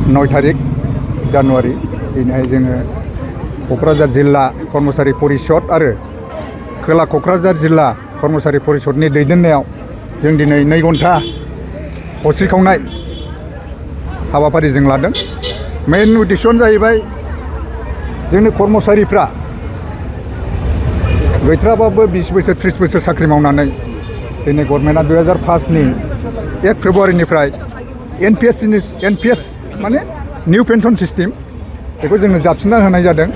9 तारिख जानुवारि दिनैहाय जोङो क'क्राझार जिल्ला कर्मचारी परिषद आरो खोला क'क्राझार जिल्ला कर्मचारी परिषदनि दैदेननायाव जों दिनै 2 घन्टा हसिखावनाय हाबाफारि जों लादों। मेन उद्देश्यआनो जाहैबाय जोंनि कर्मचारिफ्रा गैथ्राबाबो 20 बोसोर 30 बोसोर साख्रि मावनानै दिनै गभर्नमेन्टआ 2005 नि 1 फेब्रुवारिनिफ्राय NPS माने निउ पेन्सन सिस्टेम बेखौ जोंनो जाबसिनना होनाय जादों।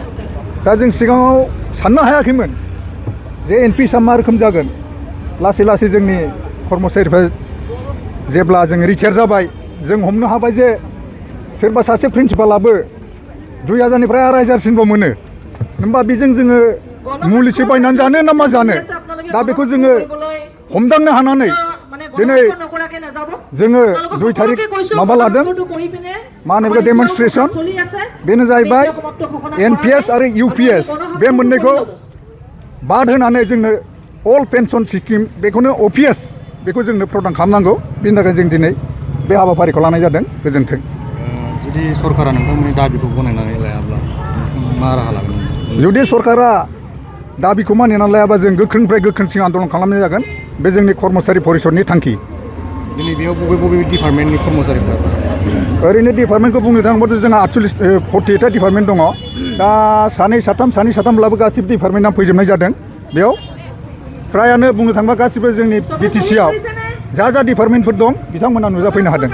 दा जों सिगाङाव साननो हायाखैमोन जे NPS आ मा रोखोम जागोन। लासै लासै जोंनि कर्मचारिफ्रा जेब्ला जों रिटायार जाबाय जों हमनो हाबाय जे सोरबा सासे प्रिन्सिपालाबो 2000निफ्राय 2500सिमल' मोनो। होमबा बेजों जोङो मुलिसो बायनानै जानो ना मा जानो। दा बेखौ जोङो हमदांनो हानानै दिनै जोङो 2 तारिख माबा लादों मा होनो बेखौ डेमनस्ट्रेसन। बेनो जाहैबाय NPS आरो UPS बे मोननैखौ बाद होनानै जोंनो अल पेन्सन स्किम बेखौनो OPS बेखौ जोंनो प्रदान खालामनांगौ। बेनि थाखाय जों दिनै बे हाबाफारिखौ लानाय जादों। गोजोन्थों। जुदि सरकारा नोंथांमोननि दाबिखौ गनायनानै लायाब्ला मा राहा लागोन? जुदि सरकारा दाबिखौ मानिनानै लायाबा जों गोख्रोंनिफ्राय गोख्रोंसिन आन्दलन खालामनाय जागोन। बे जोंनि कर्मचारी परिषदनि थांखि। दिनै बेयाव बबे डिपार्टमेन्टनि कर्मचारिफ्रा? ओरैनो डिपार्टमेन्टखौ बुंनो थाङोब्लाथ' जोंहा 48टा डिपार्टमेन्ट दङ। दा सानै साथामब्लाबो गासिबो डिपार्टमेन्टआ फैजोबनाय जादों। बेयाव फ्रायानो बुंनो थाङोबा गासिबो जोंनि BTC आव जा डिपार्टमेन्टफोर दं बिथांमोना नुजाफैनो हादों।